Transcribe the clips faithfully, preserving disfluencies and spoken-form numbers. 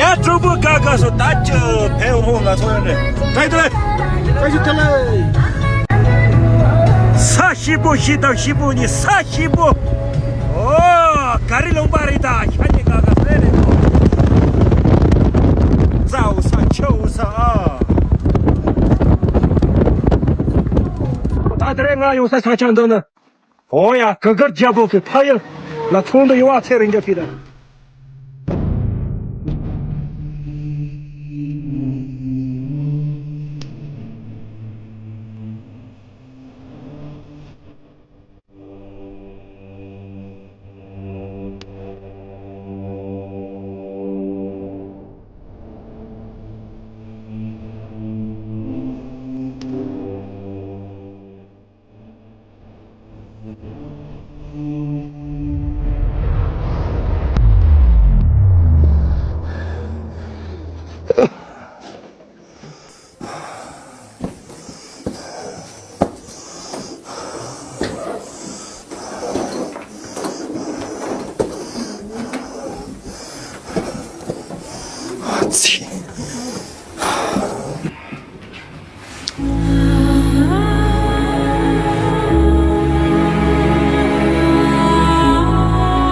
ཨ་སྤྲུལ་སྐུ་དགའ་དགའ་སོ། ད་ཅི་ཕན་ཧོ་ང་ཚོ་ཡོད་རེད། ད་ཡིན་ད་ལེ། ད་ཅི་ད་ལེ། ས་ཞིབ་པོ་ཞིག་དང་ཞིབ་པོ་ནི་ས་ཞིབ་པོ། ཨོ་ག་རི་ལུང་པ་རེད། ད་ཤ་ཉེ་དགའ་དགའ་སོ་རེད། ཙའུ་ས་ཆའུ་ས་ཨ། ད་དེ་རེད། ང་ཡོང་ས་ས་ཆ་འདི་ནི། འོ་ཡ། གུ་གུལ་རྒྱལ་པོ་གི་ཕ་ཡུལ་ལ་ཚོང་འདུ་ཡོང་བ་ཚེ་རིང་རྒྱ་ཕི་དང་།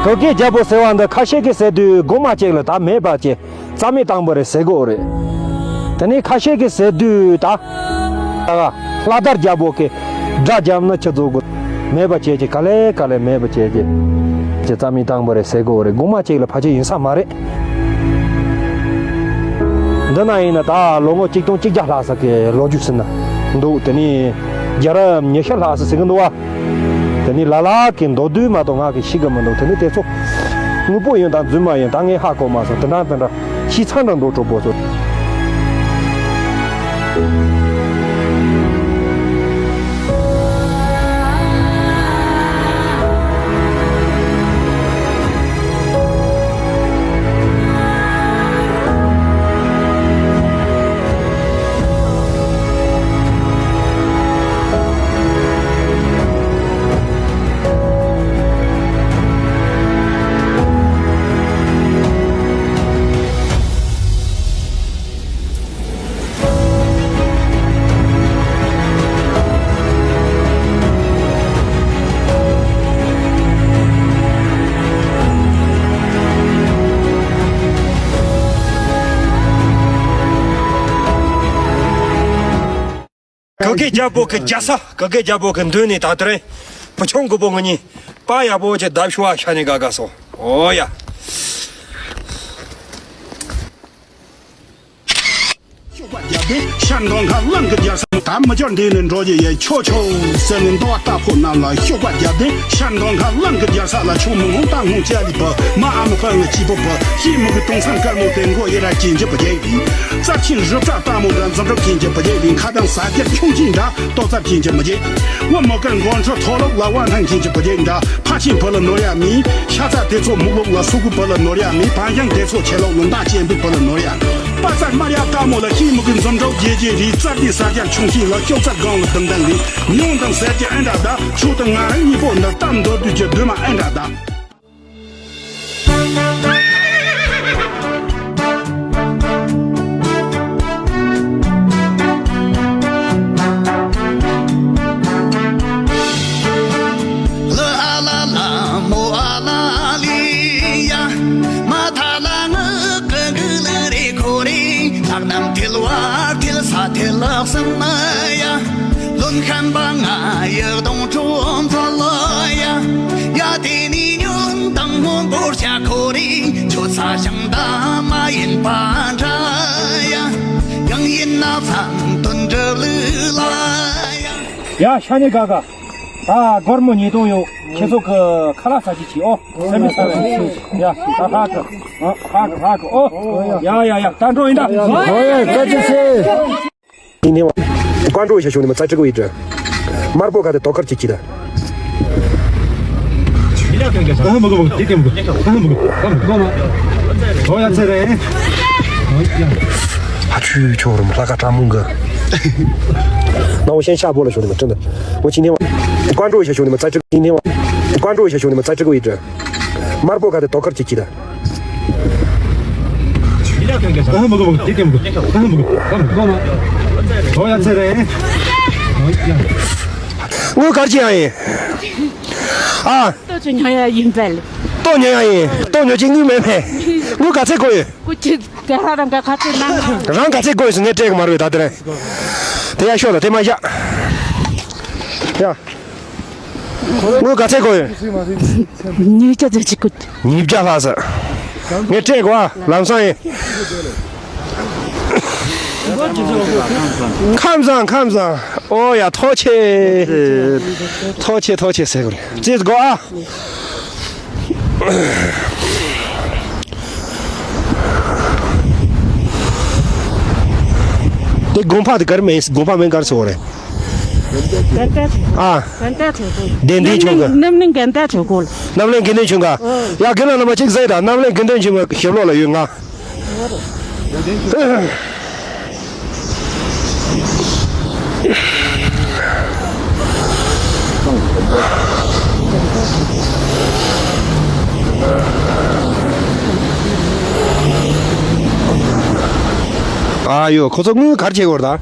གུ་གེ་རྒྱལ་པོ་ཟེར་བ་འདི་ཁ་ཤས་ཀྱིས་ཟེར་དུས་སྒོ་མ་གཅིག་ལ་ད་མེད་པ་ཅེ། རྩ་མེད་བཏང་པ་རེད་ཟེར་གོ་རེད། དེ་ནས་ཁ་ཤས་ཀྱིས་ཟེར་དུས་ད། ད་ག་ལྷ་དར་རྒྱལ་པོ་གི་དགྲ་རྒྱབ་ན་ཁྱི་ཚོ་གི་མེད་པ་བྱས་ཀྱི། ག་ལེ་ག་ལེ་མེད་པ་བྱས་ཀྱི། ཅེ་རྩ་མེད་བཏང་པ་རེད་ཟེར་གོ་རེད། སྒོ་མ་གཅིག་ལ་ཕལ་ཆེར་ཡིན་ས་མ་རེད། འདི་ན་ཡིན་ན་ད་ལོ་ངོ་གཅིག་སྟོང་གཅིག་བརྒྱ་ལྷག་ས་གི་ལོ་རྒྱུས་ཟིན་ན་འདུག་དེ་ནས་རྒྱལ་རབས་ཉི་ཤུ་ལྷག་ས་ཟིན་གི་འདུག་བ། དེ་ནི་ལ་ལ་གི་མདོར་བསྡུས་མ་གཏོགས་ང་གི་ཤེས་གི་མི་འདུག་དེ་ནི་དེ་ཚོ་དངོས་པོ་ཡིན་དང་རྫུན་མ་ཡིན་ད་ངས་ཧ་གོ་མ་སོང་། དེ་འདྲ་དེ་འདྲ་ཤི་ཚང་འདྲ་འགྲོ་གྲོགས་པོ་ཚོ། གུ་གེ་རྒྱལ་པོ་གི་རྒྱལ་ས། གུ་གེ་རྒྱལ་པོ་གི་མདུན་ནས་ད་དེ་རིང་བུ་ཆུང་གི་བུ་ངུ་གཉིས་པ་ཡག་པོ་ཅིག་བརྡབ་ཤོག་ཨ། ཤ་ནི་དགའ་དགའ་སོང་། ཨོ་ཡ། ཤོག་པ་བརྒྱབ་སྟེ་ཤར་མདོ་ཁ་གླང་གི་རྒྱལ་ས། ད་མི་སྐྱོར་འདི་ནས་འགྲོ་རྒྱུ་ཡེ་ཆོ་ཆོ་ཟེར་ནས་འདུལ་བ་ལྟ་ཕོ་རྣམས་ལ་ཤོག་པ་བརྒྱབ་སྟེ་ཤར་མདོ་ཁ་གླང་གི་རྒྱལ་ས་ལ་ཆུང་མི་ངོ་ད་ངོ་ཅ་ལི་བུ་མ་ཨ་མི་ཕ་ངི་ཅི་བུ་བུ་ཤི་མི་གི་དུང་སང་དཀར་མོ་དེ་མགོ་ཡི་ར་ཅན་གྱི་བུ་རྒྱལ་ཡིན། རྩ་ཆེན་རི་བྲག་ལྟ་མོ་འདྲ་འཛུམ་གྲོགས་ཅན་གྱི་བུ་རྒྱལ་ཡིན། ཁ་དང་ས་རྒྱལ་ཁྱུང་ཆེན་འདྲ་ལྟོ་ཚབ་ཅན་གྱི་མི་རྒྱལ། བུ་མོ་དཀར་མགོ་ཁྲོ་ཐོ་ལོག་ལ་བ་ནང་ཅན་གྱི་བུ་རྒྱལ་འདྲ། ཕ་ཆེན་བུ་ལ་ནོར་ཡ་མེད། ཤ་ཚ་དེ་ཚོ་མུག་ལོག་ལ་སུ་གུ་བུ་ལ་ནོར་ཡ་མེད། བང་ཞང་དེ་ཚོ་ཆེ་ལོག་ལུང་དག་ཅན་པའི་བུ་ལ་ནོར་ཡ། པ་ཙར་དམར་ཡ་ལྟ་མོ་ལ་ཤི་མུ་གི་འཛུམ་གྲོགས་རྒྱལ་རྒྱལ་རིགས་རྩ་དེ་ས་རྒྱལ་ཁྱུང་ཆེན་ལ་ཤོག་ཚ་སྒང་ལ་དུང་ལྡན་ལས་ཉུང་དང་ཟེར་གྱི་ཨེ་འདྲ་ད་ཆུ་དང་ང་རང་གཉིས་པོ་འདི་གཏམ་མདོར་བསྡུས་ཀྱི་བདུད་མ་ཨེ་འདྲ་ད། ལ་ཨ་ལ་ལ་མོ་ཨ་ལ་ལི་ཡ། མ་ཐ་ལ་ང་ཀི་གི་ལི་རི་ཁོ་རི། ལག་ནམ་ཐིལ་བ་ཐིལ་ས་ཐིལ་ལག་སམ་ན་ཡ། ལོན་ཁན་པ་ང་ཡག་དོང་ཁྲོམ་ཚ་ལ་ཡ། ཡ་དེ་ནི་ཉོན་དང་མོ་འབོར་ཆ་ཁོ་རི། ཁྱོད་ས་ཞང་ད་མ་ཡིན་པ་འདྲ་ཡ། ཡང་ཡིན་ན་ཚང་དོན་འགྲུབ་ལུ་ལ་ཡ། ཡ་ཤ་ཉེ་དགའ་དགའ། ད་སྒོར་མོ་ཉིས་སྟོང་ཡོད། ཁྱེད་ཚོ་གི་ཁ་ལག་ཟ་ཅི་ཆི་ཨོ། སེམས་མི་ཚ་བས། ཡ་ད་ཧ་གི། ཨ་ཧ་གི་ཧ་གི་ཨོ། ཡ་ཡ་ཡ་ད་འགྲོ་ཡིན་ད། ཨོ་ཡ་ད་ཅི་སེ། ཡིན་ནི་བ། ཀ་འགྲོ་ཡི་ཤ་ཤུ་ནི་མ་ཚ་ཁྲི་གོ་ཡི་དྲ། དམར་པོ་ག་དེ་དོ་ཁར་གྱི་གྱི་ད། ཨ་མ་གོ་མ་གོ་དེ་དེ་མ་གོ་ཨ་མ་གོ་ཨ་མ་གོ་མ། ཨོ་ཡ་ཚེ་རེད། ཨ་ཆུ་ཆོ་རུམ་ལྷ་ཁ་ཀྲ་མུང་གི། ན་འོ་ཤན་ཤ་བོ་ལ་ཤོ་ནི་མ་ཁྲི་འདི། འོ་ཅི་ནི་བ། ཀ་འགྲོ་ཡི་ཤ་ཤུ་ནི་མ་ཚ་ཁྲི་ཡིན་ནི་བ། ཀ་འགྲོ་ཡི་ཤ་ཤུ་ནི་མ་ཚ་ཁྲི་གོ་ཡི་དྲ། དམར་པོ་ག་དེ་དོ་ཁར་གྱི་གྱི་ད། ཨ་མ་གོ་མ་གོ། དེ་ཀེམ་གོ། ཨ་མ་གོ་མ་གོ། ཨ་མ་གོ་མ། ཨོ་ཡ་ཚེ་རེད། དངུལ་གར་ཅི་ཡང་ཡིན། ཨ། ལྟོ་ཆུ་ཉོ་ཡ་ཡིན་པས་ལ། ལྟོ་ཉོ་ཡ་ཡིན། ལྟོ་ཉོ་ཅིག་དངུལ་མེད་མེད། དངུལ་ག་ཚད་དགོས་ཡོད། སྐུ་ཅི་ག་ར་རང་ག་ཁ་ཚད་གནང་། རང་ག་ཚད་དགོས་ཡོད་ཟེར་ངས་སྤྲད་གི་མ་རེད་ད་དེ་རེད། དེ་ཡ་ཤོག་ད་དེ་མ་བཞག་ཡ། དངུལ་ག་ཚད་དགོས་ཡོད། ཉིས་བརྒྱ་ཙམ་ཅིག་དགོས། ཉིས་བརྒྱ་ལྷག་ཟེར། ངས་སྤྲད་གོ་ཨ་ལམ་སང་ཡིན། ཁམས་བཟང་ཁམས་བཟང་། ཨོ་ཡ་ཐོག་ཆེ། ཐོག་ཆེ་ཐོག་ཆེ་ཟེར་གོ་རེད་ཙིས་གོ་ཨ། དེ་དགོན་པ་དེ་གར་མེད་དགོན་པ་མེད་གར་སོང་རེད། གན་ད་ཆོས་གོ། ཨ། གན་ད་ཆོས་གོ། དེ་འདི་ཆོས་གོ། རྣམ་གླིང་གན་ད་ཆོས་གོ། རྣམ་གླིང་དགེ་འདུན་ཆོས་གོ། ཡ་དགེ་ལགས་རྣམ་པ་གཅིག་ཟེར་ད་རྣམ་གླིང་དགེ་འདུན་ཆོས་གོ་ཞབས་ལོག་ལ་ཡོད་ང་། ཨ་ཡོ་ཁོ་ཚོ་དངུལ་གར་བྱེད་དགོས་རེད་ད།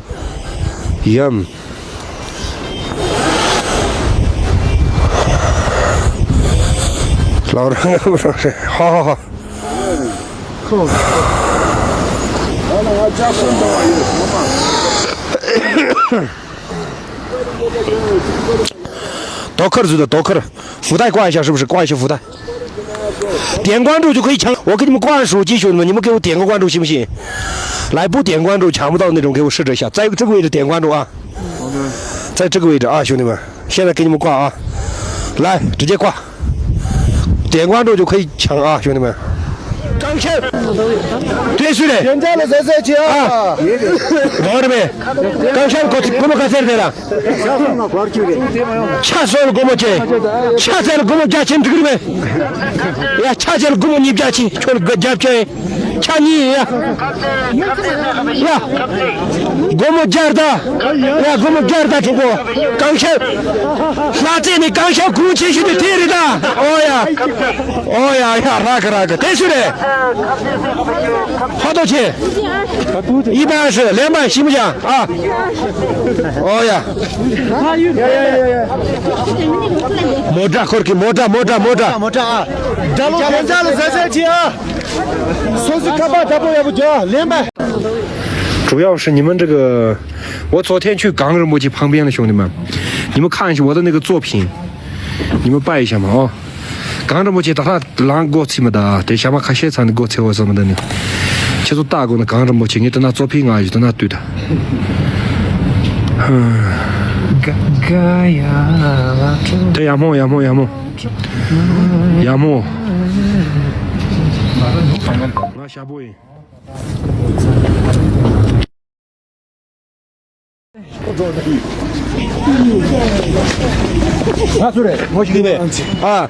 ཡམ། ལག་རང་ཧ་ཧ་ཧ། རྡོ་ཁར་འཛུལ་དང་རྡོ་ཁར། 福袋挂一下，是不是？挂一下福袋。点关注就可以抢。我给你们灌输技术，你们给我点个关注，行不行？来，不点关注抢不到那种，给我试着一下，在这个位置点关注啊。在这个位置啊，兄弟们，现在给你们挂啊，来，直接挂。 点关注就可以抢啊，兄弟们。刚下，对，是的。点赞了，谁谁去啊？啊，我这边，刚下过去，给我们看谁谁了。 ཆ་སོགས་ལ་སྒོར་མོ་བཅས། ཆ་ཚད་ལ་སྒོར་མོ་བརྒྱ་ཆེན་འགྲིག་རེད་པས། ཡ་ཆ་ཚད་ལ་སྒོར་མོ་ཉིས་བརྒྱ་ཆེན་ཁྱོད་ལ་བརྒྱ་བཅས། ཆ་གཉིས་ཡ། ཡ། སྒོར་མོ་བརྒྱ་རེད་ད། ཡ་སྒོར་མོ་བརྒྱ་རེད་ད་གྲོགས་པོ། གང་ཤར། ལྷ་རྩེ་ནས་གང་ཤར་གོང་ཆེ་ཤོས་དེ་དེ་རེད་ད། ཨོ་ཡ། ཨོ་ཡ་ཡ་རག་གི་རག་གི་དེ་སུ་རེད། ཧོ་ཏོ་ཆེ། 一百二十，两百行不行啊？哦呀。 མོ་ཊ་འཁོར་གི་མོ་ཊ་མོ་ཊ་མོ་ཊ། མོ་ཊ་ཨ། ད་ལོ་རྒན་ཆ་ལ་ཟ་ཟ་ཅི་ཨ། སོ་སོ་ཁ་པར་དྲ་པོ་ཡག་པོ་རྒྱག་ལེན་པ། 主要是你们这个，我昨天去 གངས་རིན་པོ་ཆེ་ཕང་པན་ལ་ཞོག་ནི་མ། 你们看一下我的那个作品，你们拜一下嘛啊。 གངས་རིན་པོ་ཆེ་ད་ལྷ་ལངས་སྒོ་ཚིག་མི་ད་དེ་ཞག་མ་ཁ་ཤས་ཚར་ནས་སྒོ་ཚིག་འོ་ཟ་མི་ད་ནི། ཁྱེད་ཚོ་ལྟ་དགོས་ན་གངས་རིན་པོ་ཆེ་ངས་དེ་ན་ཙོ་ཕིག་ང་ཡོད་དེ་ན་ལྟོས་ད། དེ་ཡག་མོ་ཡག་མོ་ཡག་མོ། ཡག་མོ། ང་ཞག་པོ་ཡིན། ང་སུ་རེད། ངོ་ཤེས་ཀྱི་མེད། ཨ།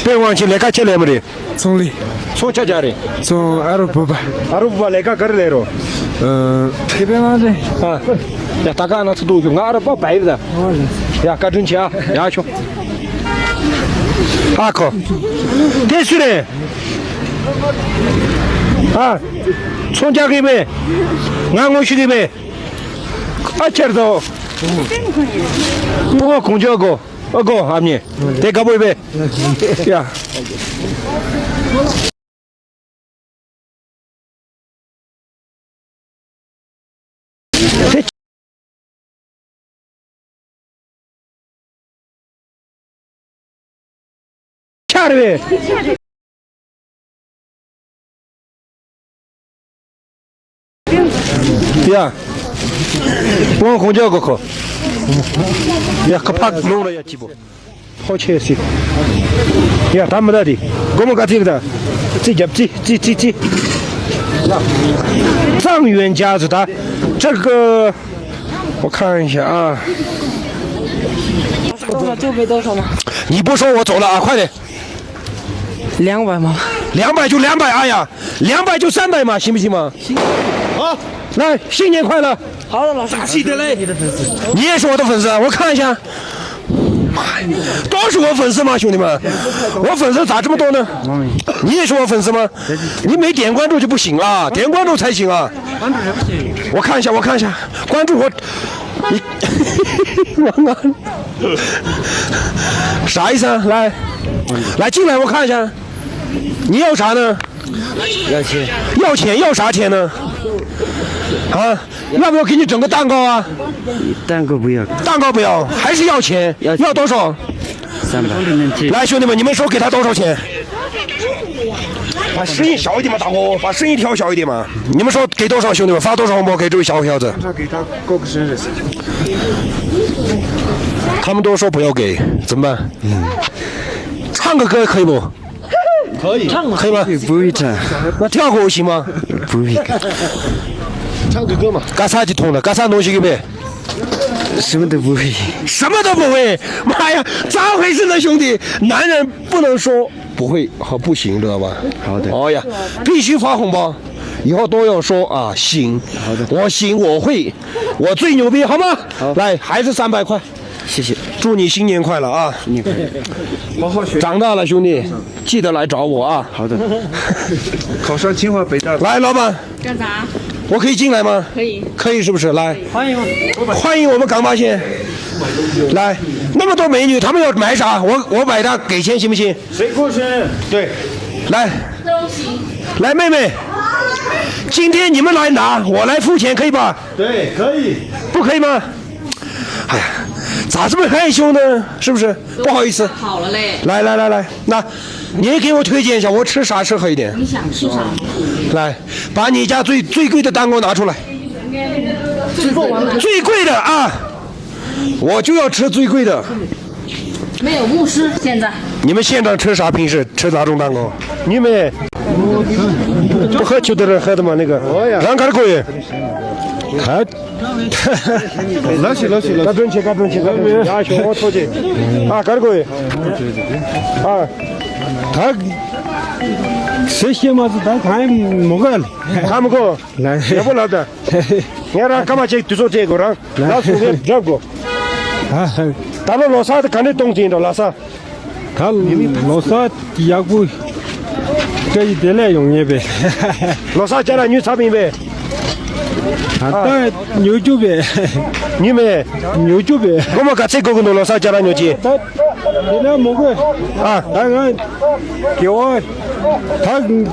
པེ་ཝང་ཆེ་ལས་ཀ་ཆེ་ལས་མི་རེད། ཚོང་ལས། ཚོང་ཆ་རྒྱ་རེད། ཚོང་ཨ་རོ་བུ་པ། ཨ་རོ་བུ་པ་ལས་ཀ་ག་རེ་ལས་རོ། ཨ། ཁེ་པེ་མ་རེད། ཨ། ཡ་ད་ག་ན་ཚོ་འདུག་ང་ཨ་རོ་པ་བའི་རེད། ཡ་བཀའ་དྲིན་ཆེ་ཨ། ཡ་ཆོ། ཨ་ཁོ། དེ་སུ་རེད། ཨ། ཚོང་རྒྱག་གི་མེད། ང་ངོ་ཤེས་ཀྱི་མེད། ཨ་ཁྱེར་དོ། སྤུ་གུ་གོང་ཆོག་གོ། ཨ་གོ་ཨ་མྱེ། དེ་དགའ་པོ་ཡོད་པས། ཡ། ཆར་བས། ཡ། དབང་གོང་ཇག་གོ་ཁོ། ཡ་ཁ་ཕག་ལུང་ར་ཡ་ཅི་པོ། ཕོ་ཆེ་སི། ཡ་ད་མི་ད་དི། སྒོར་མོ་ག་ཚིག་ད། ཙི་རྒྱབ་ཙི་ཙི་ཙི་ཙི། ཡ། 状元家族ད། 这个 我看一下啊。你不说我走了啊，快点。两百吗？两百就两百，哎呀，两百就三百嘛，行不行嘛？行。好，来，新年快乐！好的，老师。大喜得嘞！你也是我的粉丝啊，我看一下。都是我粉丝吗，兄弟们？我粉丝咋这么多呢？你也是我粉丝吗？你没点关注就不行啊，点关注才行啊！我看一下，我看一下，关注我，你，我我啥意思啊？来，来进来，我看一下，你要啥呢？要钱。要钱要啥钱呢？啊？要不要给你整个蛋糕啊？蛋糕不要。蛋糕不要，还是要钱？要钱。要多少？三百。来，兄弟们，你们说给他多少钱？把声音小一点嘛，大哥，把声音调小一点嘛。你们说给多少，兄弟们，发多少红包给这位小伙子？给他过个生日。他们都说不要给，怎么办？唱个歌可以不？可以。唱吗？可以吗？不会唱。那跳个舞行吗？不会。唱个歌嘛。嘎撒就通了，嘎撒东西给呗。什么都不会。什么都不会？妈呀，咋回事呢，兄弟？男人不能说不会和不行，知道吧？好的。哦呀，必须发红包，以后都要说啊，行。好的。我行，我会，我最牛逼，好吗？好。来，还是三百块。谢谢。祝你新年快乐啊！新年快乐。好好学。长大了，兄弟，记得来找我啊！好的。考上清华北大。来，老板，干啥？我可以进来吗？可以。可以是不是？来，欢迎。欢迎我们港八仙。来，那么多美女，她们要买啥？我我买单给钱行不行？谁过生日？对。来，来，妹妹，今天你们来拿，我来付钱，可以吧？对，可以。不可以吗？哎呀，咋这么害羞呢？是不是？不好意思。好了嘞。来来来来，那您给我推荐一下，我吃啥适合一点？你想吃啥？来，把你家最最贵的蛋糕拿出来。最贵的啊，我就要吃最贵的。没有牧师现在。你们现场吃啥？平时吃哪种蛋糕？你们不喝酒的人喝的吗？那个，让开口。他 ལགས་ཤིག་ལགས་ཤིག་ལགས་ཤིག་བཀའ་དྲིན་ཆེ། བཀའ་དྲིན་ཆེ། བཀའ་དྲིན་ཆེ། ཡ་ཞོ་འོ་ཐོ་ཆེ། ཨ་གར་གོ་ཡོད། ཨ་ད་ཟེར་ཤེས་མ་ཟེར། ད་གང་ཡང་མོ་ག་ལ་ག་མོ་གོ། ལ་ཡག་པོ་ལབ་ད། ངས་རང་སྐར་མ་ཅིག་དུས་ཚོད་སྤྲད་དགོས། རང་ལགས་སུ་ངས་འཇབ་དགོས། ད་ལོ་ལོ་གསར་དེ་ག་འདྲས་གཏོང་གི་ཡིན་འགྲོ། ལགས་སོ། ད་ལོ་གསར་ཡག་པོ་བཀྲ་ཤིས་བདེ་ལེགས་ཡོང་ངེས་པས། ལོ་གསར་ཅ་ལག་ཉོས་ཚར་བ་ཡིན་པས། ད་ལྟ་ཉོ་རྒྱུ་བས། ཉོས་མེད། ཉོ་རྒྱུ་བས། སྒོར་མོ་ག་ཚད་དགོས་ཀྱི་འདུག་ལོ་གསར་ཅ་ལག་ཉོ་གི། ད་དེ་ན་མོ་གོས། ཨ། ད་ང་དགེ་བ་ད་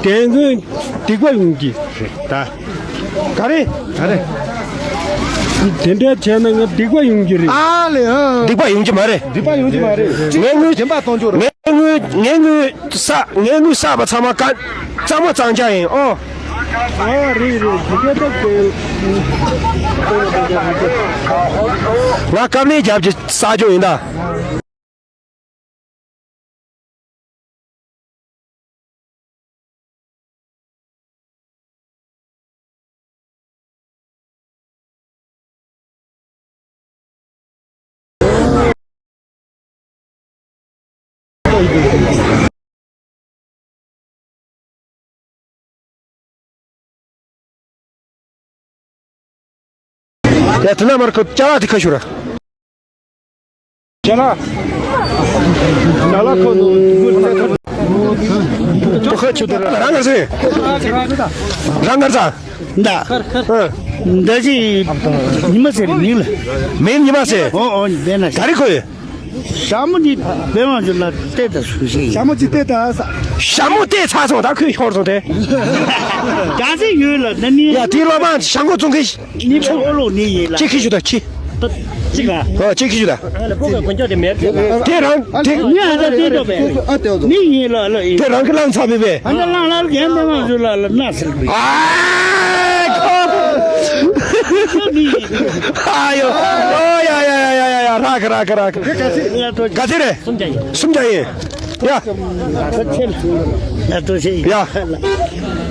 དེ་ཚོ་སྡིག་པ་ཡོང་གི་རེད་ད། ག་རེ། ག་རེ། དེ་འདྲ་བྱས་ན་ང་སྡིག་པ་ཡོང་གི་རེད། ཨ་ལེ་ཨ། སྡིག་པ་ཡོང་གི་མ་རེད། སྡིག་པ་ཡོང་གི་མ་རེད། ངའི་དངུལ། སྦྱིན་པ་གཏོང་རྒྱུ་རེད། ངའི་དངུལ། ངའི་དངུལ་བསགས། ངའི་དངུལ་བསགས་པ་ཚང་མ་ག་གཙང་མ་གཙང་རྐྱང་ཡིན། ཨོ། ཨ་རེད་རེད། དེ་འདྲ་ད་དེ། ང་ཀབ་ལེན་རྒྱབ་ཀྱི་བསགས་རྒྱུ་ཡིན་ད། ཡ་དེ་ན་མར་ཁོ་ཅ་ལག་དེ་ཁ་ཤུ་ར། ཅ་ལག་ཅ་ལག་ཁོ་ནོ། ཁ་ཆུ་དེ་ར་རང་གར་སེ། རང་གར་ས། ད་ཨ། ད་ཅི་ཉི་མ་ཟེར་མིང་ལ། མིང་ཉི་མ་ཟེར། ཨོ་ཨོ་བེ་ན། ག་རེ་ཁོ་ཡོད། ཞྭ་མོ་འདི་བེ་མ་ཞུ་ལ་བལྟས་ད་སུ་ཞིག་ཞྭ་མོ་ཅི་བལྟས་ད་ས། ཞྭ་མོ་བལྟས་ཚར་སོང་། ད་ཁོས་ཤོར་སོང་སྟེ། རྒྱ་སེ་ཡོད་ལ་ན་ནི། ཡ་དེ་ལོ་མ་ཞྭ་མོ་བཙོང་མཁན། ནི་ཕོ་ཨོ་ལོ་ནི་ཡིན་ལ། ཅི་ཁི་ཞུ་ད་ཅི། ཅི་ག་ཨ་ཅི་ཁི་ཞུ་ད། ཕོ་ག་དགོན་ཆོག་དེ་མེད་དེ། དེ་རང་དེ། ནི་ཨ་ད་དེ་ཏོ་བེ། ནི་ཡིན་ལ་ལ་ཡིན། དེ་རང་གི་བླངས་ཚར་བས་བས། ཨ་ད་བླངས་ལ་རྒན་དེ་མ་ཞུ་ལ་ལ་ན་ཟེར་བས། ཨ་ཁོ། ཨ་ཡོ། ཨོ་ཡ་ཡ་ཡ་ཡ་ཡ། རག་གི་རག་གི་རག་གི། ག་ཚོད་རེད། སུམ་བརྒྱ་ཡིན། སུམ་བརྒྱ་ཡིན། ཡ། ཡ་ཏོ་ཤེས། ཡ།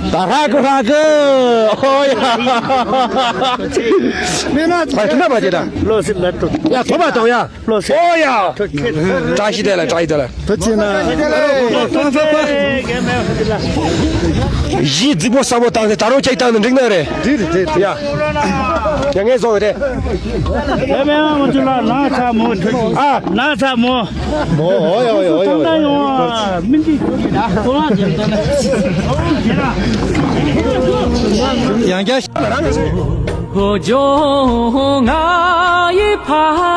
ད་རག་གི་རག་གི། ཨོ་ཡ། མེད་ན། ཨ་དེ་ན་མ་དེ་ད། ལོ་སི་ལ་ཏོ། ཡ་ཐོབ་པ་དང་ཡ། ལོ་སི། ཨོ་ཡ། ཏོ་ཁྱེད། བཀྲ་ཤིས་བདེ་ལེགས། བཀྲ་ཤིས་བདེ་ལེགས། ཐུགས་རྗེ་ཆེ་གནང་། གཞི་རྫིག་པོ་ས་པོ་བཏང་སྟེ་ད་རུང་ཅིག་བཏང་ན་འགྲིག་ནི་རེད། འགྲིག་རེད་འགྲིག་རེད། ཡ། ཡ་ངས་བཟོ་གི་རེད། ཨེ་མེ་ཨ་མ་ཅུ་ལ་ན་ཚ་མོ། ཨ། ན་ཚ་མོ། མོ། ཨོ་ཡ་ཨོ་ཡ་ཨོ་ཡ་ཨོ་ཡ། ཡང་བསྐྱར། ཧོ་ཇོ་ང་ཡི་ཕ་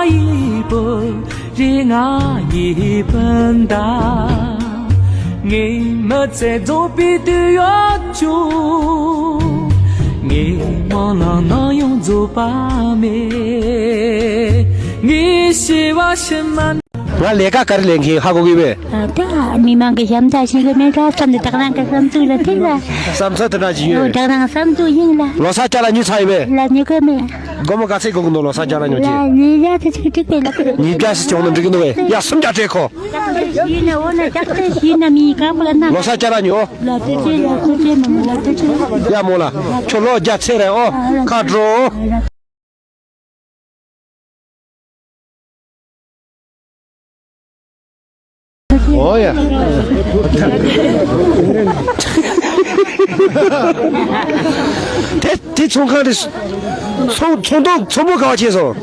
ཡི་བུ་རི་ང་ཡི་སྤུན་ཟླ། ངའི་མི་ཚེ་རྫོགས་པའི་དུས་ཡོད་ཆུ། ངའི་སྨོན་ལམ་ནམ་ཡང་རྫོགས་པ་མེད། ངའི་ཤི་བ་ཕྱི་མ། ང་ལས་ཀ་ག་རེ་ལས་མཁན་ཧ་གོ་གི་བས། ད་མི་མང་གི་ཞབས་འདེགས་ཞུ་གི་མེད་ཀ་བསམ་དུས་དག་རང་གི་བསམ་ཚུལ་ལ་ཐིག་ལ། བསམ་ཚུལ་དེ་འདྲ་ཞིག་ཡོད། དག་རང་བསམ་ཚུལ་ཡིན་ལ། ལོ་གསར་ཅ་ལག་ཉོས་ཚར་ཡོད་པས། ལ་ཉོ་གི་མེད། སྒོར་མོ་ག་ཚད་དགོས་ཀྱི་འདུག་ལོ་གསར་ཅ་ལག་ཉོ་རྒྱུ། ལ་ཉིས་བརྒྱ་ཚེ་གཅིག་འགྲིག་པས་ལ། ཉིས་བརྒྱ་ཞིག་བྱུང་ན་འགྲིག་གི་འདུག་བས། ཡ་སུམ་བརྒྱ་སྤྲད་ཁོ། ལ་ཏི་ཅི་ཡིན་ན་འོ་ན་ལྕགས་ཏི་ཅི་ཡིན་ན་མི་གང་པོ་ལ་ན། ལོ་གསར་ཅ་ལག་ཉོ། ལ་ཏི་ཅི་ལ་ཏི་ཅི་མ་མོ་ལ་ཏི་ཅི། ཡ་མོ་ལ། ཁྱོད་ལོ་བརྒྱ་ཚེ་རེད་ཨོ། ཁ་དྲོ། ཨོ་ཡ། དེ་དེ་ཚོང་ཁང་རེད། ཚོང་ཚོང་དོང་ཚོང་པོ་ག་བ་བྱས་སོང་།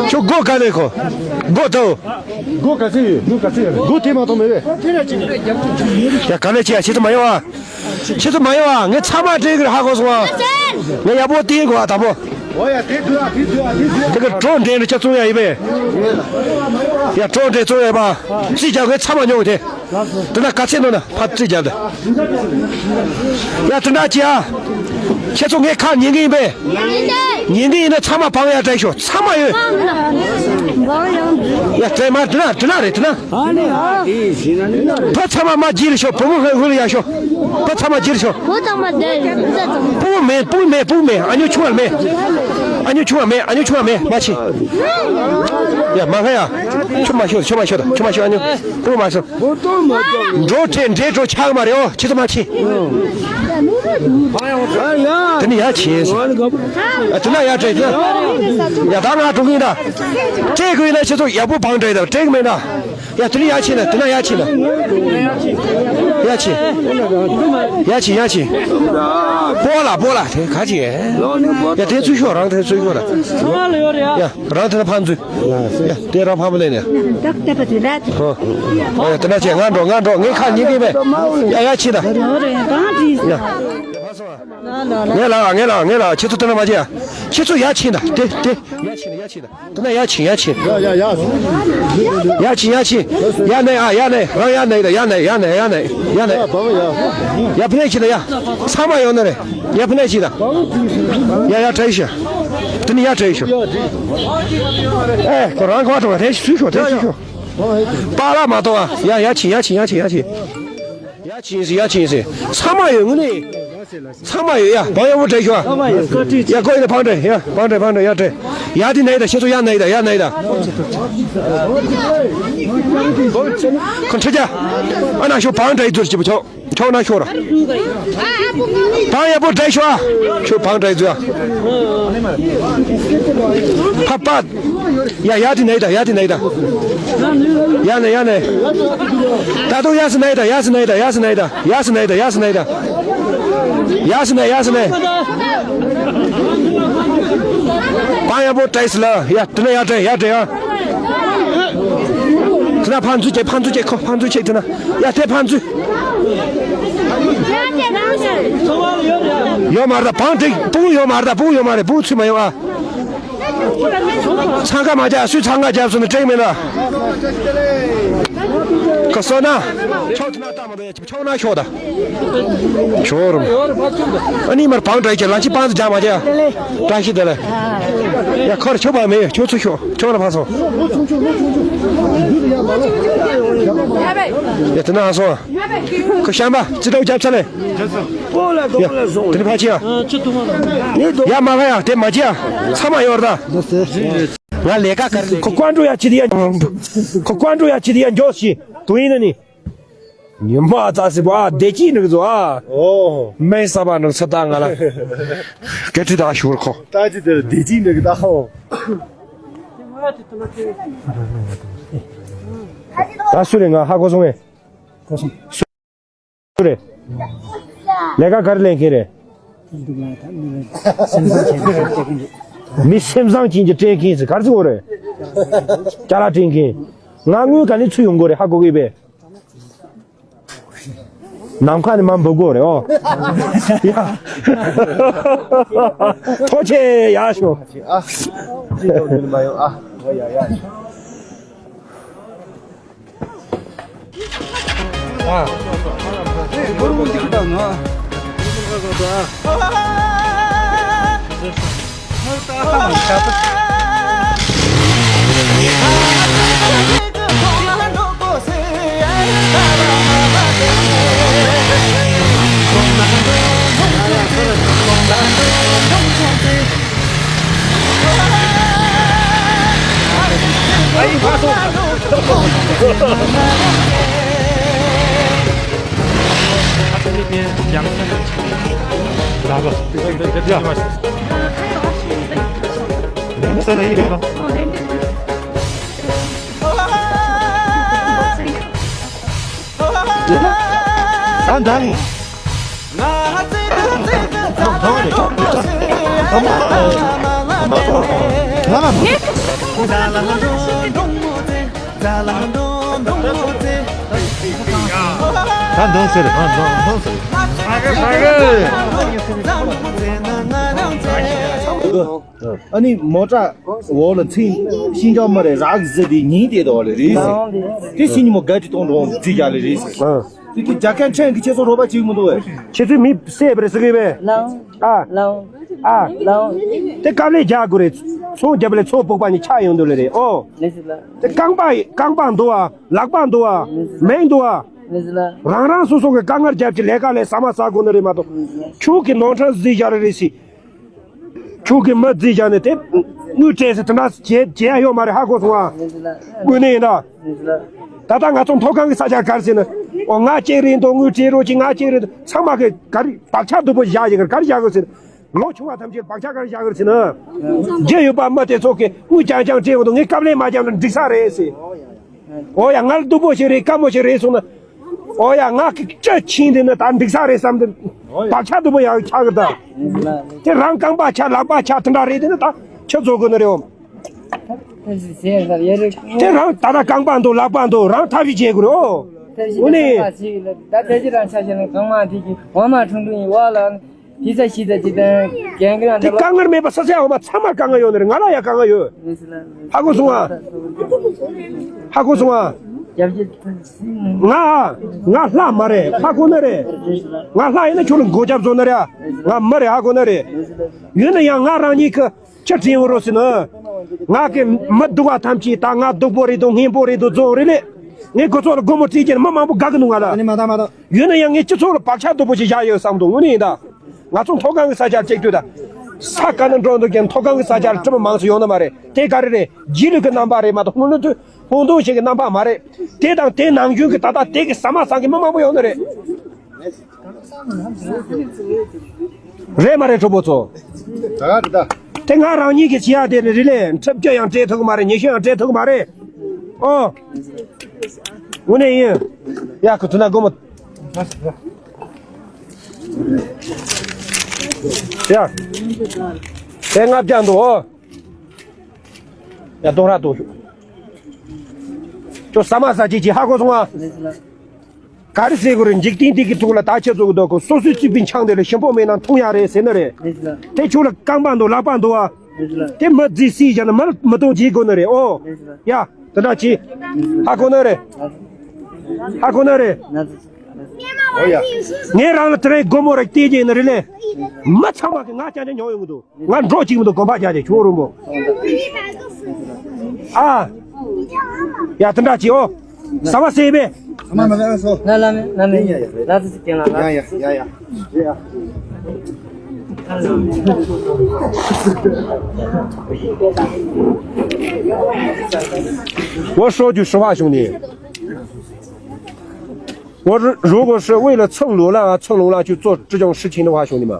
ཁྱོད་སྒོ་ག་ནས་ཁོ། སྒོ་དོ། སྒོ་ག་ཚོད་ཡོད། སྒོ་ག་ཚོད་ཡོད། སྒོ་དེ་མ་གཏོགས་མེད་པས། ཡ་ག་ནས་བྱས་ཡ་ཁྱེད་ཚོ་མ་ཡོང་ཨ། ཁྱེད་ཚོ་མ་ཡོང་ཨ། ངས་ཚང་མ་དྲན་གི་རེད་ཧ་གོ་སོང་ཨ། ངས་ཡག་པོ་བསྟན་དགོས་ཨ་དང་པོ། ཨོ་ཡ་དེ་དུ་ཨ་དེ་དུ་ཨ་དེ་དུ་ཨ། དེ་ག་གྲོ་འདྲེན་རེ་ཆ་བཙོང་ཡ་ཡིན་པས། ཡ་གྲོ་འདྲེན་བཙོང་ཡ་ཡིན་པ། རྩིས་རྒྱག་མཁན་ཚང་མ་ཉོ་གི་དེ། དེ་ན་ག་ཚད་ནོ་ན་ཕར་རྩིས་རྒྱག་དེ། ཡ་དེ་འདྲ་ཅི་ཨ། ཁྱེད་ཚོ་ངའི་ཁ་ཉན་གི་ཡིན་པས། ཉན་གི་ཡིན་ན་ཚང་མ་བང་ཡ་དྲན་ཤོག་ཚང་མ་ཡོད། ཡ་དྲན་མ་དེ་ན་དེ་ན་རེད་དེ་ན། ཨ་ནི་ཨ་དེ་ཞིག་ན་ནི་ན། བུ་ཚང་མ་མ་བརྗེད་ལ་ཤོག་བུ་མོ་ཧེ་ཧུ་ལ་ཡ་ཤོག་བུ་ཚང་མ་བརྗེད་ལ་ཤོག་བུ་ཚང་མ་བརྗེད་ལ་ཤོག་བུ་མོ་མེད་བུ་མོ་མེད་བུ་མོ་མེད། ཨ་ཉོ་ཆུང་བ་མེད། ཨ་ཉོ་ཆུང་བ་མེད། ཨ་ཉོ་ཆུང་བ་མེད། མ་ཕྱིན། ཡ་མ་ཧ་ཡ། ཆུ་མ་ཤོད་ཆུ་མ་ཤོད་ཆུ་མ་ཤོད། ཨ་ཉོ་བུ་མ་སོང་། འགྲོ་ཁྲེ་འདྲེ་འགྲོ་ཆག་མ་རེད་ཨོ། ཁྱེད་ཚོ་མ་ཕྱིན། དེ་ནི་ཡ་ཕྱིན། ཨ་དེ་ན་ཡ་བྲེ་དེ་ན། ཡ་ད་ང་འགྲོ་གི་ཡིན་ད། བྲེ་དགོས་ཡིན་ན་ཁྱེད་ཚོ་ཡག་པོ་བང་བྲེ་ད་བྲེ་གི་མེད་ད། ཡ་དེ་ནི་ཡ་ཕྱིན་ན་དེ་ན་ཡ་ཕྱིན་ན། ཡ་ཕྱིན། ཡ་ཕྱིན་ཡ་ཕྱིན། པོ་ལ་པོ་ལ་དེ་ག་ཅི། ཡ་དེ་ཚུར་ཤོག་རང་དེ་ཚུར་ཤོག་ད། ཡ་རང་དེ་ན་ཕར་འཛུལ། ཡ་དེ་རང་ཕར་མ་ལེན་ནས། ཨོ་ཡ་དེ་ན་ཅི་ང་འགྲོ་ང་འགྲོ་ངའི་ཁ་ཉན་གི་མེད། ཡ་ཡ་ཕྱིན་ད། ཡ། ངས་ལ་ངས་ལ་ངས་ལ་ཁྱེད་ཚོ་དེ་ན་མ་བྱེད་ཡ། ཁྱེད་ཚོ་ཡ་ཕྱིན་ད་དེ་དེ། ཡ་ཕྱིན་ད་ཡ་ཕྱིན་ད། དེ་ན་ཡ་ཕྱིན་ཡ་ཕྱིན། ཡ་ཡ་ཡ། ཡ་ཕྱིན་ཡ་ཕྱིན། ཡ་ནས་ཨ་ཡ་ནས་རང་ཡ་ནས་ད་ཡ་ནས་ཡ་ནས་ཡ་ནས་ཡ་ནས། ཡ་ཕ་ནས་ཕྱིན་ད་ཡ། ཚང་མ་ཡོང་ན་རེད། ཡ་ཕ་ནས་ཕྱིན་ད། ཡ་ཡ་བྲལ་ཤག་དེ་ནི་ཡ་བྲལ་ཤག་ཨེ་ཁོ་རང་ཁོ་ཐོག་དེ་ཤུ་ཤོག་དེ་ཤུ་ཤོག་པཱ་ལགས་མ་གཏོགས་ཨ། ཡ་ཡ་ཕྱིན་ཡ་ཕྱིན་ཡ་ཕྱིན་ཡ་ཕྱིན། ཡ་ཕྱིན་ཟེར་ཡ་ཕྱིན་ཟེར། ཚང་མ་ཡོད་ངུ་ནི། ཚང་མ་ཡོད་ཡ་བང་ཡག་པོ་བྲེ་ཤོག་ཨ། ཡ་ཁོ་ཡིན་ན་བང་བྲེ་ཡ་བང་བྲེ་བང་བྲེ་ཡ་བྲེ། ཡ་དེ་ན་ཡི་ད་ཁྱེད་ཚོ་ཡ་ན་ཡི་ད་ཡ་ན་ཡི་ད། ཁོ་ཁྲི་ཀྱ། ཨ་ན་ཤོག་བང་བྲེ་ཡི་ཚུར་ཅི་པོ་ཆོག་ཁྱོད་ན་ཤོར། བང་ཡག་པོ་བྲེ་ཤོག་ཨ། ཁྱོད་བང་བྲེ་ཡི་ཚུལ་ཨ། ཕ་པ། ཡ་ཡ་དེ་ན་ཡི་ད་ཡ་དེ་ན་ཡི་ད། ཡ་ནས་ཡ་ནས། ད་དུང་ཡ་སི་ན་ཡི་ད་ཡ་སི་ན་ཡི་ད་ཡ་སི་ན་ཡི་ད། ཡ་སི་ན་ཡི་ད་ཡ་སི་ན་ཡི་ད། ཡ་སི་ན་ཡ་སི་ན། བང་ཡག་པོ་བྲེ་ཡི་ལ་ཡ་དེ་ན་ཡ་བྲེ་ཡ་བྲེ་ཡ། དེ་ན་ཕར་འཛུལ་བྱེད་ཕར་འཛུལ་བྱེད་ཁོ་ཕར་འཛུལ་བྱེད་དེ་ན་ཡ་དེ་ཕར་འཛུལ། ཡོད་མ་རེད་ད་བང་དེ་སྤུ་གུ་ཡོད་མ་རེད་ད་སྤུ་གུ་ཡོད་མ་རེད་སྤུ་གུ་ཚུད་མ་ཡོང་ཨ། འཚང་ཁ་མ་རྒྱབ་སུས་འཚང་ཁ་རྒྱབ་སོང་ན་དྲན་མེད་ན། ཁ་སོ་ན། ཆོག་ཐུ་ན་ལྟ་མ་འདོད་ཡ་ཆོག་ན་ཤོག་ད། ཆོག་རུང་། ཨ་ནི་མར་བང་བྲེ་ཡི་ལ་ཅི་པང་དུ་རྒྱག་མ་རྒྱག་བཀྲ་ཤིས་བདེ་ལེགས། ཡ་ཁར་ཆོག་པ་མེད་ཆོག་ཚུ་ཤོག་ཆོག་ན་ཕ་སོང་། ཡ་དེ་ན་ཨ་སོང་། ཁོ་ཤམ་པ་ཅི་ཏོག་རྒྱབ་ཚ་ལེ། ཡ་དེ་ནི་ཕ་ཅི་ཡ། ཡ་མ་ཕ་ཡ་དེ་མ་ཅི་ཡ། ཚ་མ་ཡོར་ད། ང་ལས་ཀ་ག་རེ་ཁོ་ཀོན་ཀྲུ་ཡ་ཅི་དེ་ཡ། ཁོ་ཀོན་ཀྲུ་ཡ་ཅི་དེ་ཡ་འཇོག་ཤི་དུ་ཡིན་ན་ནི། ཉི་མ་ཙ་སི་བ་བདེ་སྐྱིད་འགྲིག་ཚོ་ཨ། ཨོ། སྨན་ས་པ་ནང་ས་ད་ང་ལ། སྐད་ཁྲི་ད་ཞུར་ཁོ། ད་ཅི་དེར་བདེ་སྐྱིད་འགྲིག་ད་ཧོ། ད་སུ་རེད་ང་ཧ་གོ་སོང་ངས། གོ་སོང་། སུ་རེད། ལས་ཀ་ག་རེ་ལས་མཁན་རེད། མི་སེམས་བཟང་ཅན་གྱི་སྤྲད་མཁན་ཟེར་ག་རེ་ཟེར་དགོས་རེད། ཅ་ལག་སྤྲད་མཁན། ང་དངུལ་ག་ནས་ཚུར་ཡོང་དགོས་རེད། ཧ་གོ་གི་པས། ནམ་མཁའ་ནས་མར་འབབ་དགོས་རེད་ཨོ། ཡ། ཐོག་ཆེ་ཡ་ཤོ། ཨ། ཅི་ཡོང་དུ་མ་ཡོང་ཨ། ཨོ་ཡ་ཡ། ཨ། ད་འདོན་ཟེར། ཨ། འདོན་འདོན་ཟེར། ཨ་ནི་མོ་ཊ་འོག་ལ་ཚིག་ཤིན་ཅང་མ་རེད། རག་ཟེར་དེ་ཉིན་དེ་དོག་ལེ་རེད་ཟེར། དེ་སི་ཉི་མོ་ག་ཅི་གཏོང་འགྲོ་རྫི་རྒྱ་ལེ་རེད་ཟེར། དེ་དེ་རྒྱ་ཁན་ཁྲན་གི་ཁྱེད་ཚོ་རོགས་པ་བྱེད་མི་འདུག་བས། ཁྱེད་ཚོས་མི་བསད་པ་རེད་ཟེར་གི་བས། ལའོ། ཨ། ལའོ། ཨ། ལའོ། དེ་དཀའ་ལས་རྒྱག་དགོས་རེད། ཚོང་རྒྱབ་ལས་ཚོང་ཕོག་པ་ནི་ཆགས་ཡོང་འདུག་ལེ་རེད་ཨོ། ལེ་ཟེར་ལ། དེ་རྐང་པ་རྐང་པ་འདུག་ཨ། ལག་པ་འདུག་ཨ། མིག་འདུག་ཨ། ལེ་ཟེར་ལ། རང་རང་སོ་སོ་གི་དཀའ་ངལ་རྒྱབ་ཀྱི་ལས་ཀ་ལས་ཟ་མ་ཟ་དགོས་ནི་རེད་མ་གཏོགས། ཁྱོད་ཀྱི་ནོར་འཁྲུལ་རྫི་རྒྱ་རེ་རེ་སི། ཁྱོད་ཀྱི་མི་རྫི་རྒྱ་ནི་དེ་དངུལ་སྤྲད་ཟེར་དེ་འདྲ་བྱེད་བྱེད་ཡ་ཡོད་མ་རེད། ཧ་གོ་སོང་ཨ། དངོས་གནས་ཡིན་ད། ད་ལྟ་ང་ཚོ་མཐོ་སྒང་གི་ས་ཆ་ག་རེ་ཟེར་ན། འོ་ང་གཅིག་རེད་འདུག་དངུལ་སྤྲད་རོགས་གྱིས། ང་གཅིག་རེད་འདུག་ཚང་མ་གི་ག་རེ་བག་ཆགས་སྡུག་པོ་བཞག་ཡི་ག་རེ་བཞག་གི་ཟེར། ལོ་ཆུང་བ་ཐམས་ཅད་བག་ཆགས་ག་རེ་བཞག་གི་ཟེར་ན། རྒྱུ་ཡོད་པ་མི་དེ་ཚོ་གི་དངུལ་རྐྱང་རྐྱང་སྤྲད་འོང་དུས་ངས་དཀའ་ལས་མ་བརྒྱབ་ན་འགྲིག་ས་རེད་ཟེར། འོ་ཡ་ང་ལ་སྡུག་པོ་ཞིག་རེད་དཀའ་མོ་ཞིག་རེད་སོང་ན། འོ་ཡ་ང་གི་སྤྱི་ཆིངས་འདི་ནི་ད་འགྲིག་ས་རེད་བསམ་སྟེ། བག་ཆགས་སྡུག་པོ་ཡང་ཆགས་གི་ད། དེ་རང་རྐང་པ་ཆག་ལག་པ་ཆག་དེ་འདྲ་རེད། དེ་ནི་ད་ཁྱོད་ཚོ་དགོས་ནི་རེད་འོ། དེ་རང་ད་ལྟ་རྐང་པ་འདུག་ལག་པ་འདུག་རང་ཐབས་ཤེས་བྱེད་དགོས་རེད་འོ། དངོས་གནས། ད་དེ་ཅི་རང་ཆ་ཤས་ལ་གང་མང་དེ་གི་འོ་མ་ཁྲུང་ཁྲུང་ཡིན་འོ་ལ། དེ་ས་ཤི་ས་ཅི་དང་གན་གི་རང་དེ་དཀའ་ངལ་མེད་པ་ས་ས་འོ་མ་ཚང་མར་དཀའ་ངལ་ཡོད་ནི་རེད། ང་ལ་ཡང་དཀའ་ངལ་ཡོད། ཧ་གོ་སོང་ཨ། ཧ་གོ་སོང་ཨ། ང་ང་ལྷ་མ་རེད། ཧ་གོ་ནི་རེད། ང་ལྷ་ཡིན་ན་ཁྱོད་ལ་མགོ་རྒྱབ་བཟོ་ནི་རེད། ང་མི་རེད། ཧ་གོ་ནི་རེད། ཡིན་ན་ཡང་ང་རང་ཉིད་ཀྱི་ཅི་དྲན་འོ་རོ་ཟེར་ན། ང་གི་མི་སྡུག་པ་ཐམས་ཅད་ད་ང་སྡུག་པོ་རེད་འདུག་ངན་པོ་རེད་འདུག་རྫོང་རེད་ལེ། ངའི་གོ་ཚོགས་ལ་སྒོར་མོ་སྤྲད་ཀྱི་མི་མང་པོ་དགའ་གི་འདུག་ང་ལ། ཨ་ནི་མ་ད་མ་ད། ཡིན་ན་ཡང་ངས་སྤྱི་ཚོགས་ལ་བག་ཆགས་སྡུག་པོ་ཞིག་བཞག་ཡོད་བསམ་འདུག་དངོས་གནས་ཡིན་ད། ང་ཚོ་མཐོ་སྒང་གི་ས་ཆར་གཅིག་ལྟོས་ད། ས་ག་ནས་འགྲོ་འདུག་ཀྱང་མཐོ་སྒང་གི་ས་ཆར་སྤྲིན་མང་ཙམ་ཡོང་ནི་མ་རེད། དེ་ག་རེ་རེད། རྗེས་ལུས་ཀྱི་རྣམ་པ་རེད་མ་གཏོགས་སྔོན་ལ་དུས་ཧོང་དུ་ཞིག་གི་རྣམ་པ་མ་རེད། དེ་དང་དེ་ནང་བཞིན་གྱི་ད་ལྟ་དེ་གི་ཟ་མ་ཟ་མཁན་མི་མང་པོ་ཡོང་ནི་རེད། རེད་མ་རེད་གྲོགས་པོ་ཚོ། ད་ག་རེད་ད། དེ་ང་རང་ཉིད་ཀྱི་བྱེད་ཡག་དེ་རེད་ལེ། འཁྲབ་རྒྱུ་ཡང་སྤྲད་ཐུབ་ཀྱི་མ་རེད། ཉེས་ཤོས་ཡང་སྤྲད་ཐུབ་ཀྱི་མ་རེད། ཨོ། དངོས་གནས་ཡིན། ཡ་ཁུ་ཐུ་ན་སྒོར་མོ། ཡ། དེ་ལྔ་བརྒྱ་འདུག་ཨོ། ཡ་གཏོང་ར་གཏོང་ཤོག་ཁྱོད་ཟ་མ་ཟ་ཅིག་ཅིག་ཧ་གོ་སོང་ཨ། ག་རེ་ཟེར་དགོས་རེད། འཇིག་རྟེན་འདི་གི་ཐོག་ལ་ད་ཁྱེད་ཚོ་གི་འདོད་གོ་སོ་སོའི་རྩིས་པའི་ཆང་དེ་ལ་ཞིམ་པོ་མེད་ན་འཐུང་ཡ་རེད་ཟེར་ནི་རེད། དེ་ཁྱོད་ལ་རྐང་པ་འདུག་ལག་པ་འདུག་ཨ། དེ་མི་རྫིས་སྲིད་བཞག་ན་མི་མི་གཏོང་བྱེད་དགོས་ནི་རེད་ཨོ། ཡ། དེ་འདྲ་ཅིག་ཧ་གོ་ནི་རེད། ཧ་གོ་ནི་རེད། ཨོ་ཡ། ངས་རང་ལ་དེ་རིང་སྒོར་མོ་རེ་སྟེར་གྱི་ཡིན་ནི་རེད་ལེ། མི་ཚང་མ་གི་ང་རྐྱང་རྐྱང་ཉོ་ཡོང་གི་འདུག་ང་འགྲོ་གཅིག་མི་འདུག་གོམ་པ་རྒྱག་བྱས་ཁྱོད་རུང་པོ། ཨ། ཡ་དེ་འདྲ་བྱེད་ཨོ། ཟ་བ་ཟེར་པས། ང་ལ་མེད་ང་ལ་མེད། ལ་དུ་ཅིག་ཀྱང་ལ་ལ། ཡ་ཡ་ཡ་ཡ། 我说句实话，兄弟，我如如果是为了蹭流量啊、蹭流量去做这种事情的话，兄弟们，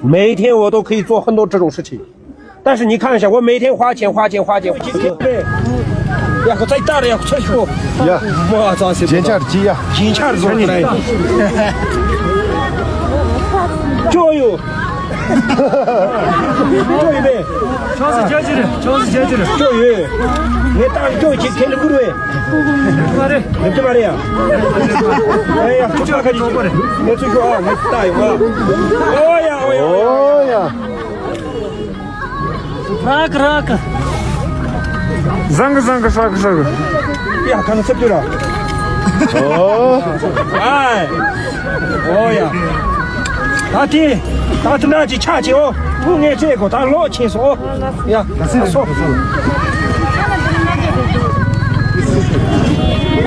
每一天我都可以做很多这种事情，但是你看一下，我每天花钱花钱花钱花钱。ཡ་ཁོ་ཚ་ཡི་ཏར་ཡ་ཁོ་ཚ་ཤོ། ཡ། མོ་ཨ་ཚ་སེ་ཇེན་ཆར་ཅི་ཡ། ཇེན་ཆར་བཟོ་ནི་རེད། ཅོ་ཡོ། ཅོ་ཡོ་བེ། ཅོ་སི་ཇ་ཇི་རེད། ཅོ་སི་ཇ་ཇི་རེད། ཅོ་ཡོ། ངས་ཏང་ཅོ་ཅི་ཁེ་ལི་གུར་བེ། མ་རེད། ངས་ཅི་མ་རེད་ཡ། ཨེ་ཡ་ཁོ་ཚ་ཁ་ཅི་ཅོ་གོ་རེད། ངས་ཚུ་ཤོ་ཨ་ངས་ཏ་ཡོ་ཨ། ཨོ་ཡ་ཨོ་ཡ་ཨོ་ཡ། ཨོ་ཡ། རག་རག་བཟང་གི་བཟང་གི་ཧྲག་གི་ཧྲག་གི། ཡ་ཁ་ན་ཚབ་ཏུ་ར། ཨོ། ཨའི། ཨོ་ཡ། ད་དེ། ད་དེ་འདྲ་ཅིག་ཆགས་ཅིག་ཨོ། ཐུག་ངས་བྱས་གོ་ད་ལོག་ཕྱིན་སོ་ཨོ། ཡ། ད་སོ།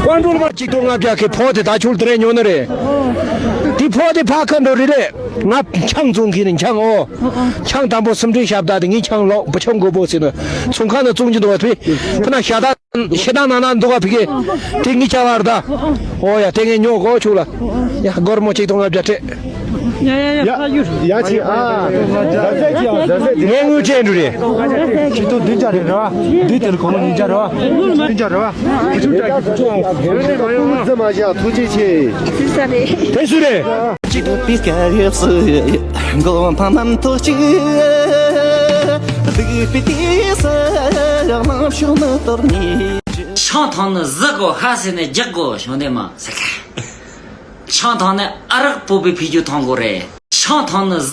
ཀོན་ཀྲོལ་མ་གཅིག་སྟོང་ལྔ་བརྒྱ་གི་ཕོ་དེ་ད་ཆུལ་དེ་རེ་ཉོ་ནི་རེད། དེ་ཕོ་དེ་ཕ་ཁ་འགྲོ་རེད་རེད། ང་ཆང་བཙོང་གི་ནི་ཆང་ཨོ། ཆང་དང་པོ་སུམ་སྒྲིལ་ཞབས་ད་དེ་ངའི་ཆང་ལོག་བུ་ཆུང་དགོས་པོ་ཟེར་ནི། ཚོང་ཁང་ནང་བཙོང་གི་འདུག་བ་ཕི། ཕི་ན་ཞྭ་ད་ཤེ་ད་ན་ན་འདུག་བ་ཕི་གེ། དེ་ངའི་ཆ་བར་ད། ཨོ་ཡ་དེ་ངས་ཉོ་གོ་ཆུག་ལ། ཡ་སྒོར་མོ་གཅིག་སྟོང་ལྔ་བརྒྱ་སྤྲད། ཡ་ཡ་ཡ་ཡ་ཕ་ཡུར། ཡ་ཆི་ཨ། ངས་དངུལ་ཅན་འགྲུ་རེད། ཆི་ཏུ་བདུན་བརྒྱ་རེད་ར། བདུན་དེར་གོང་ལ་ཉིས་བརྒྱ་ར། བདུན་བརྒྱ་ར། ཐུགས་རྗེ་ཆེ། དེ་སུ་རེད། གཅིག་པའི་སྐབས་སུ་མགོ་འཕང་རྣམ་ཐོས་གཅིག་སྡིག་པའི་དུས་སུ་རྣམ་ཤོག་ནི་གཏོར་ནས། ཆང་འཐུང་ནི་བཟི་དགོས་ཧ་ཟེར་ནས་རྒྱག་དགོས་བྱུང་དེ་མ་ཟེར་ཁ། ཆང་འཐུང་ནི་ཨ་རག་སྤོ་བའི་ཕི་རྒྱུ་འཐུང་དགོས་རེད། ཆང་འཐུང་ནི།